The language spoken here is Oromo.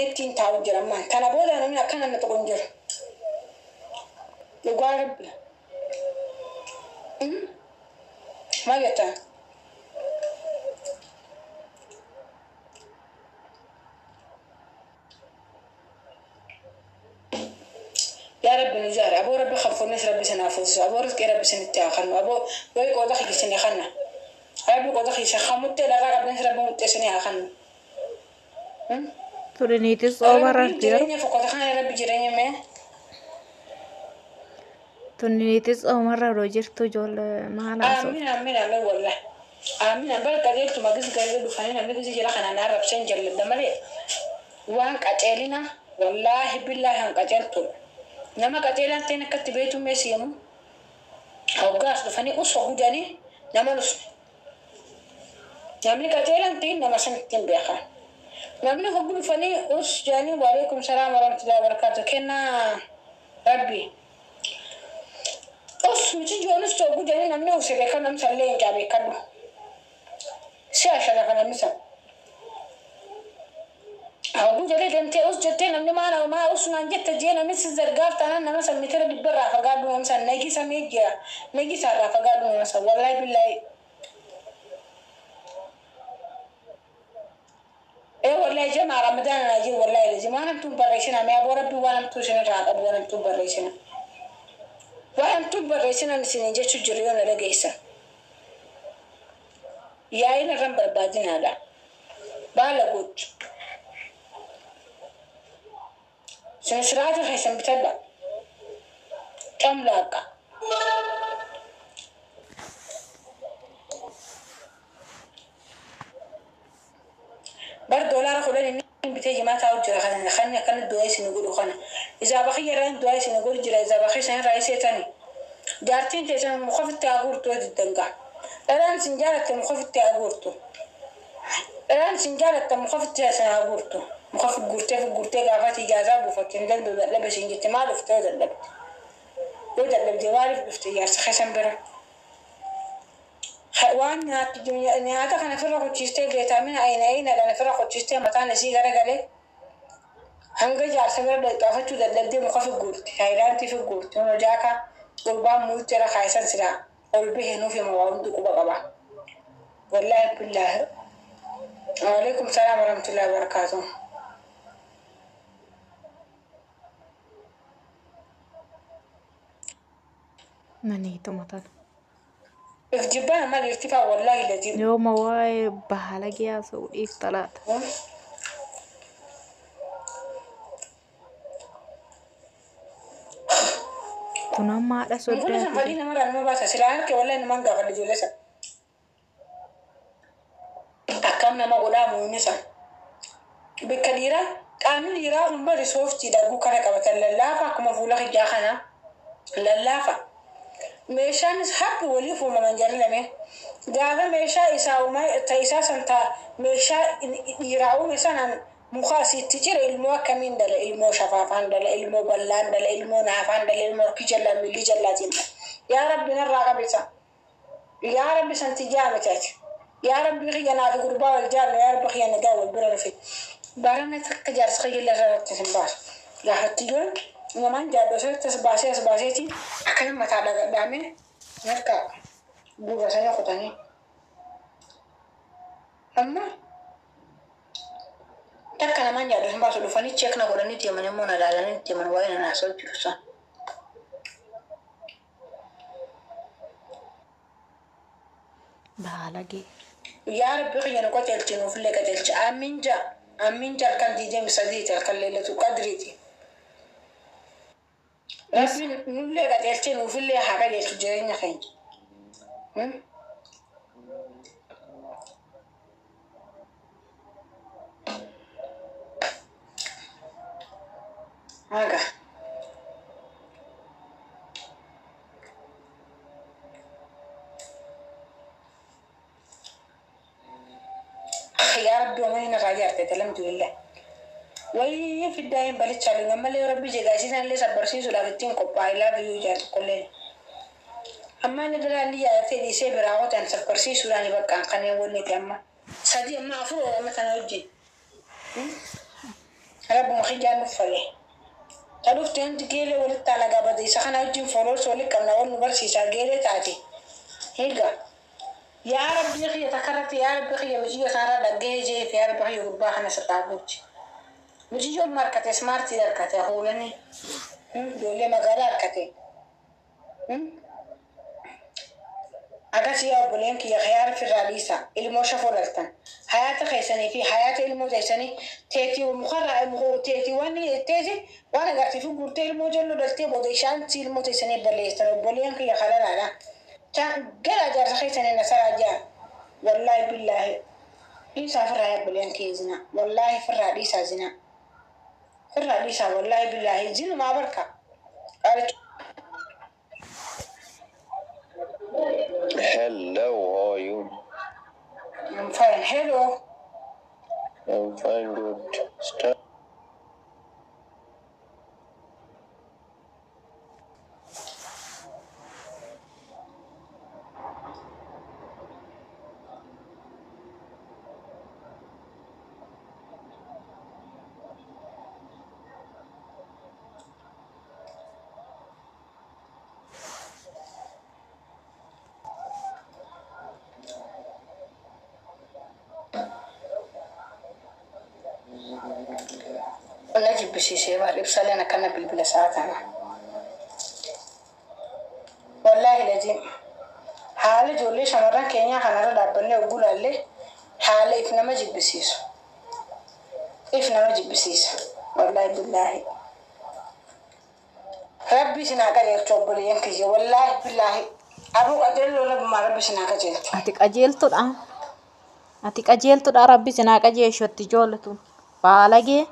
Onneettiin taa'u jira ammaan. Kana booda namni akkana na tuqu hin jiru. Dhugaa Rabbi. Maal jettan? Yaa Rabbi nu jaari. Aboo Rabbi kan fuunnes Rabbi isin haa fuusisu. Aboo rizqii Rabbi isinitti haa kennu. Aboo wayi qooda kiyya isinii kenna. Rabbi qooda kiyya isin kan muxxee dharraa qabdanis Rabbi muxxee isinii haa kennu. Tuni niitis tsooma Rabbi rarti yeroo. jireenya fokkota kana Rabbi jireenya mee. Tuni niitis tsoomarra yeroo jirtu ijoollee maal haasofti? Aamin aamin aamin wallah. Aamin bar qajeeltuma gis garee dhufanii namni gisi jira kana na arrabseen jalladha malee waan qaceelina wallaahi billaahi han qaceeltudha. Nama qaceelaan ta'in akkatti beektu mee siemu hoggaas dhufanii us hogudanii nama nusne. Namni qaceelaan ta'in nama san ittiin beekan. Namni hoggu dhufanii us jedhanii waalaikum salaam warahmatullahi wabarakatuh kennaa Rabbi. Us miti joonis hoggu jedhanii namni use beekan namni sallee hin caabeekadhu. Si asharafa namni san. Hoggu jedhee deemtee us jettee namni maal maa us naan jette jee namni si zargaaf taanaan nama san mitira dhibba irraa fagaadhu nama san nagi samee jira nagi isaarraa fagaadhu nama san wallaahi billaahi. Ee wallahi jamaa Ramadaan naa jee wallahi lazim waan hamtuun barreessina mee aboo Rabbi waan hamtuu isinirraa qabu waan hamtuun barreessina. Waan hamtuun barreessinan isiniin jechuu jiru yoo na dhageessan. Yaa'ina irran barbaadinaadha. Baala gootu. Sinisiraata keessan bitadha. Camlaaqa. Bar $10 inni bitee jimaa taa'u jira kana kan akkana du'aa isin godhu kana. Izaa bakiyya irraa du'aa isin godhu jira izaa bakiyya isin irraa iseetani. Jaartiin teessan muka ofitti haa guurtu diddangaa. Dhalaan isin jaalatte muka ofitti haa guurtu. Dhalaan isin jaalatte muka ofitti isin haa guurtu. Muka guurtee guurtee gaafati ijaazaa buufatte hin danda'u dadhabe isin jette maal dhufte yoo dadhabde. Yoo dadhabde maaliif dhufte ijaarsa keessan bira. Waan nyaata kana ofirra kuchistee viitaamina ayina ayinaadhaan ofirra kuchistee mataan isii garagalee hanga jaarsa bira xaafachuu dadhabdee muka fi guurti. Haayilaantii fi guurti. Hojaa gurbaan muutti irra kaayisan silaa ol bahee nuuf hima waa hundi quba qaba. Wallaahi billaahi. Waalaikum salaam warahmatullahi wabarakatuh. Maniituma tana. If jibbaan amma dhiirti faa wallaahi lazim. Yooma waa'ee bahalagee haasa'u dhiifta laata? Kun amma haadha Kun san soddaati. fadhii namarraa nama baasa. Silaa harka wallaahi namaan gaafadha ijoollee sana. Akkam nama godhaa muumni san. Bakka dhiiraa qaamni dhiiraa kun bari sooftiidha guu kana qabatan lallaafa akkuma fuula hijjaa kana lallaafa. Meeshaanis harki waliif uumaman jarri lameen. Gaafa meeshaa isaa uumaa ta isaa san ta meeshaa dhiiraa uume sanaan muka asitti cire ilmoo akkamiin dhala ilmoo shafaafaan dhala ilmoo bal'aan dhala ilmoo naafaan dhala ilmoo harki jallaa miilli jallaatiin dhala. Yaa Rabbi narraa qabisa. Yaa Rabbi santi jaamitaati. Yaa Rabbi kiyya naafi gurbaa wal jaallu yaa Rabbi kiyya nagaa wal bira nufi. Barana takka jaarsa kiyya illee irratti hin baasu. Gaafatti yoon namaan jaadhu asirratti as baasee as baaseeti akkana mataa dhagamee harka gurra sana kutanii. Amma takka namaan jaadhu hin baasu dhufanii check na godhanii deeman immoo na ilaalanii deeman waa'ee na naasoo jiru san. Bahalagee. Yaa Rabbi kiyya nu qajeelchi nuufillee qajeelchi. Amiin jaa. Amiin jaa halkan 23 halkan leellatu qadriiti. Rabbi nullee qajeelchee nuufillee haa qajeelchu jireenya keenya. Haga. Yaa Rabbi uummanni narraa jaarte alhamdulillah. Wayii fiddaa hin balichaalu ammallee Rabbi jegaasiisan illee sabbarsiisuudhaaf ittiin qophaa'e laa biyyuu jaatu qolleen. Amma inni duraan ni jaalatee dhiisee biraa qotan sabbarsiisuudhaan bakka kanneen wanni ta'e amma. Sadii amma afur oolama sana wajjin. Rabbuma kiyyaan nuffale. Ta dhufte hundi geelee walitti alagaa bade isa kana wajjin followers walitti qabna wal nu barsiisaa geelee taate. Egaa yaa Rabbii kiyya takka irratti yaa Rabbii kiyya mucayyoo isaarraa dhaggahee jeef yaa Rabbii kiyya gurbaa kana sirraa gochi. Mucayyoon markate smartii harkate hoolanii ijoollee magaalaa harkate. Akkasii yaa obboleen kiyya khiyaara firraa dhiisa ilmoo shafoo dhaltan hayaata keessanii fi hayaata ilmoo teessanii teetii mukarraa teetii waan teeti waan agarsiifu guurtee ilmoo jallo dhaltee booda ishaan si ilmoo teessanii balleessan obboleen kiyya kalalaadha. Gara jaarsa keessanii nasaraa jaa wallaahi billaahi dhiisaa firraa yaa obboleen kiyya zina wallaahi firraa dhiisaa zina firraa dhiisaa wallaahi billaahi zinumaa barka. Hello, how are you? I'm fine. Hello. I'm fine, good. Start. Na jibbisiisee bara ibsaleen akkana bilbila isaa kana. Wallaahi laziim haala ijoollee shamarran keenyaa kanarra dhaabbannee ogguu laallee haala if nama jibbisiisu. If nama jibbisiisa. Wallaahi billaahi. Rabbi isin haa qajeelchu obboleeyyan kiyya. Wallaahi billaahi. Aboo qajeeloo rabbumaa rabbi isin haa qajeelchu. Ati qajeeltudha. Ati qajeeltudha rabbi sinaa qajeelchu itti ijoolletu. Baalagee.